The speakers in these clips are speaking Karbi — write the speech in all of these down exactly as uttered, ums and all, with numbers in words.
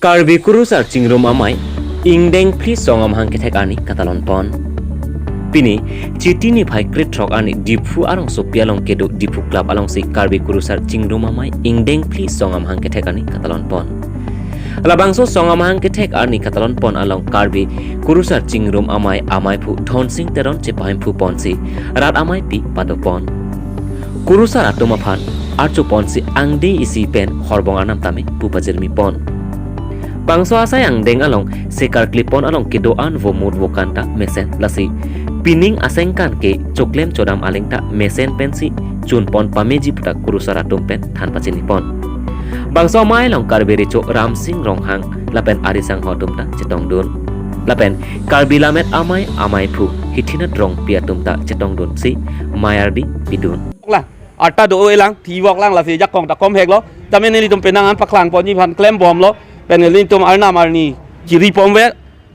Karbi Kurusar Chingrum Amei, ingdeng phli song amahang kethek arni katalon pon. Pini, Chiti niphai krethrok arni Diphu arongsopi along kedo Diphu Club alongsi Karbi Kurusar Chingrum Amei, ingdeng phli song amahang kethek arni katalon pon. Labangso song amahang kethek arni katalon pon along Karbi Kurusar Chingrum Amei ameiphu Dhonsing Teron chepahemphu ponsi rat ameipi pado pon. Kurusar atum aphan archo ponsi angdeng isi pen horbong arnam tame pu pajirmi pon. Bangso asai angdeng along se karkli pon along kedo-an vo mut vo kan ta mesen, lasi pining asengkan ke choklem chodam aling ta mesen pensi chun pon pameji puta Kurusar atum pen than pachini pon. Bangso amei along Karbi Recho Ramsing Ronghang lapen ari sangho atum ta chetongdun. Lapen Karbi Lammet Amei ameiphu Hithinath Rongpi atum ta chetongdunsi mei ardi pidun. Lang, arta do-o-e lang, thivok lang, lasi jakong ta komhek lo. Tame nelitum penang an paklang ponji aphan klem bomlo. Pen nelitum arnam arni chiri pom ve.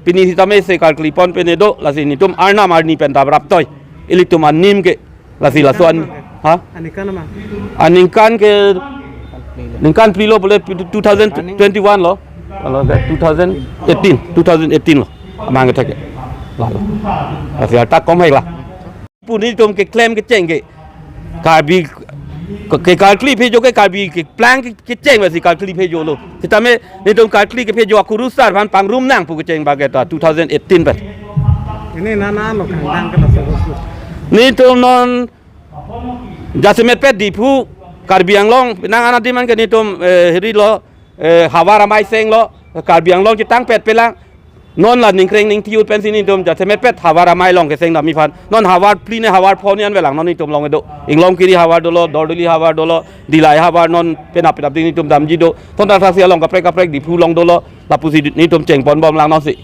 Pini sitame se karkli pon pen do, lasi nelitum arnam arni pen ta prap toi. Ilitum anim ke, lasi laso an, ha? Aningkan ma? Aningkan ke, ningkan phli lo, bole two thousand twenty-one lo. Kalau ke two thousand eighteen, two thousand eighteen lo. Amahang kethek ke. Lalo. Lasi arta komhek la. Pu nelitum keklem kecheng ke Karbi ke, ke karkli phejo ke Karbi keplang ke, kecheng basi karkli phejo lo. Sitame nelitum karkli kephejo aKurusar aphan pangrum nang pu kecheng bage ta two thousand eighteen pen. Ini nana lo kangkang ke laso bos lo. Nelitum non jasemet pet Diphu Karbi Anglong nang ana diman ke nelitum, eh, hiri lo, eh, havar amei seng lo, Karbi Anglong chetang pet pelang. Non la ningkreng ningthi ut pensi nelitum jasemet pet havar amei along keseng dam aphan. Non havar phli ne havar pho ne an velang non nelitum along kedo. Inglongkiri havar dolo, Dordoli havar dolo, Dillai havar non penap penap ding nelitum damji do. Thon ta thaksi along kaprek kaprek Diphu along dolo. Lapusi nelitum cheng pon bom lang non si.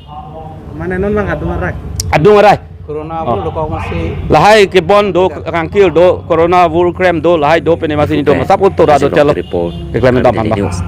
Mane non bang adung arai. Adung arai. Corona Oh. Vur dokok masi. Lahai kebon do, kangkir do, Corona vur krem do, lahai do pen masi nelitum. Sap utur ado chelo. Report. Keklem dam Karbi Daily News.